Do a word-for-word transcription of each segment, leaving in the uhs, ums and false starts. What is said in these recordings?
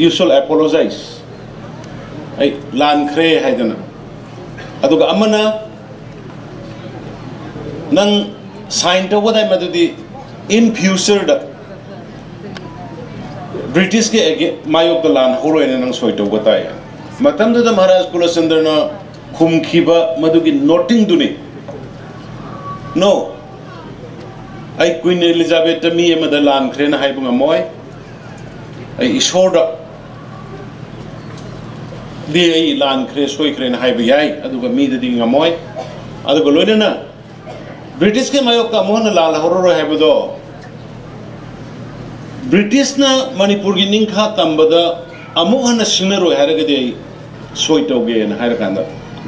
"You shall apologize, ꯑꯩ ꯂꯥꯟꯈ꯭ꯔꯦ" ꯍꯥꯏꯗꯅ꯫ ꯑꯗꯨꯒ ꯑꯃꯅ, "ꯅꯪ ꯁꯥꯏꯟ ꯇꯧꯒꯗꯥꯏ ꯃꯗꯨꯗꯤ in future ꯗ ꯕ꯭ꯔꯤꯇꯤꯁꯀꯤ ꯑꯦꯒꯦ-, ꯃꯥꯌꯣꯛꯇ ꯂꯥꯟ ꯍꯧꯔꯣꯏꯅ ꯅꯪ ꯁꯣꯏ ꯇꯧꯕ ꯇꯥꯏ"꯫ ꯃꯇꯝꯗꯨꯗ ꯃꯍꯥꯔꯥꯖ ꯀꯨꯂꯆꯟꯗ꯭ꯔꯅ ꯈꯨꯝꯈꯤꯕ ꯃꯗꯨꯒꯤ ꯅꯣꯇꯤꯡꯗꯨꯅꯤ, "No, ꯑꯩ ꯀ꯭ꯋꯤꯟ ꯑꯦꯂꯤꯖꯥꯕꯦꯠꯇ ꯃꯤ ꯑꯃꯗ ꯂꯥꯟꯈ꯭ꯔꯦꯅ ꯍꯥꯏꯕ ꯉꯝꯃꯣꯏ꯫ ꯑꯩ ꯏꯁꯣꯔꯗ ꯗꯤ ꯑꯩ ꯂꯥꯟꯈ꯭ꯔꯦ, ꯁꯣꯏꯈ꯭ꯔꯦꯅ ꯍꯥꯏꯕ ꯌꯥꯏ, ꯑꯗꯨꯒ ꯃꯤꯗꯗꯤ ꯉꯝꯃꯣꯏ"꯫ ꯑꯗꯨꯒ ꯂꯣꯏꯅꯅ ꯕ꯭ꯔꯤꯇꯤꯁꯀꯤ ꯃꯥꯌꯣꯛꯇ ꯑꯃꯨꯛ ꯍꯟꯅ ꯂꯥꯜ ꯍꯧꯔꯔꯣꯏ ꯍꯥꯏꯕꯗꯣ, ꯕ꯭ꯔꯤꯇꯤꯁꯅ ꯃꯅꯤꯄꯨꯔꯒꯤ ꯅꯤꯡꯈꯥ ꯇꯝꯕꯗ ꯑꯃꯨꯛ ꯍꯟꯅ ꯁꯤꯡꯅꯔꯣꯏ ꯍꯥꯏꯔꯒꯗꯤ ꯑꯩ ꯁꯣꯏ ꯇꯧꯒꯦꯅ ꯍꯥꯏꯔꯀꯥꯟꯗ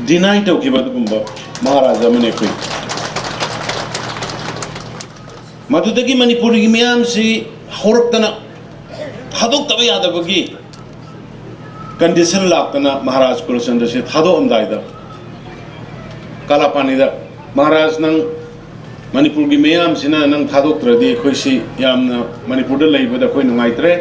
ꯗꯤꯅꯥꯏ ꯇꯧꯈꯤꯕ ꯑꯗꯨꯒꯨꯝꯕ ꯃꯍꯥꯔꯥꯖꯥ ꯑꯃꯅꯤ ꯑꯩꯈꯣꯏ꯫ ꯃꯗꯨꯗꯒꯤ ꯃꯅꯤꯄꯨꯔꯒꯤ ꯃꯤꯌꯥꯝꯁꯤ ꯍꯧꯔꯛꯇꯅ ꯊꯥꯗꯣꯛꯇꯕ ꯌꯥꯗꯕꯒꯤ ꯀꯟꯗꯤꯁꯟ ꯂꯥꯛꯇꯅ ꯃꯍꯥꯔꯥꯖ ꯀꯨꯂꯆꯟꯗ꯭ꯔꯁꯤ ꯊꯥꯗꯣꯛꯑꯝꯗꯥꯏꯗ ꯀꯥꯂꯥꯄꯥꯅꯤꯗ, "ꯃꯍꯥꯔꯥꯖ, ꯅꯪ ꯃꯅꯤꯄꯨꯔꯒꯤ ꯃꯤꯌꯥꯝꯁꯤꯅ ꯅꯪ ꯊꯥꯗꯣꯛꯇ꯭ꯔꯗꯤ ꯑꯩꯈꯣꯏꯁꯤ ꯌꯥꯝꯅ, ꯃꯅꯤꯄꯨꯔꯗ ꯂꯩꯕꯗ ꯑꯩꯈꯣꯏ ꯅꯨꯡꯉꯥꯏꯇ꯭ꯔꯦ,